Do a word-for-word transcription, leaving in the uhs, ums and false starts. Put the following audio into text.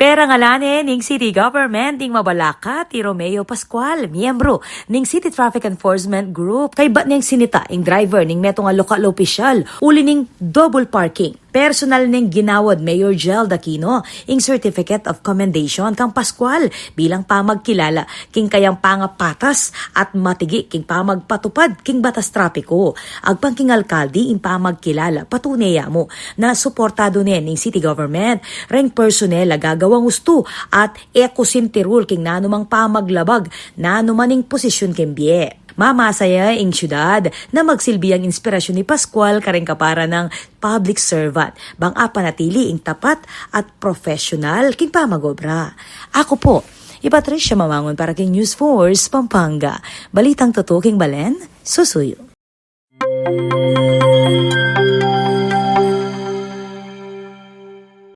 Pero ngalan ne ning city government ning mabalakat i Romeo Pascual, miyembro ning City Traffic Enforcement Group. Kaybat neng sinita ing driver ning metung a lokal a opisyal uli ning double parking. Personal neng ginawad Mayor Jel Aquino ing Certificate of Commendation kang Pascual bilang pamagkilala king kayang pangapatas at matigi king pamagpatupad king batas trapiko. Agpang king alkalde ing pamagkilala, patune ya mu na suportadu ne ning city government reng personnel a gagawang ustu at e kusintirul king nanumang pamaglabag nanuman ning posisyon king bie. Mamasa ya ing syudad na magsilbi yang inspirasyun i Pascual kareng kapara nang public servant bang apanatili ing tapat at profesional king pamagobra. Aku pu i Patricia Mamangun para king News Force Pampanga. Balitang tutu king balen, susuyu.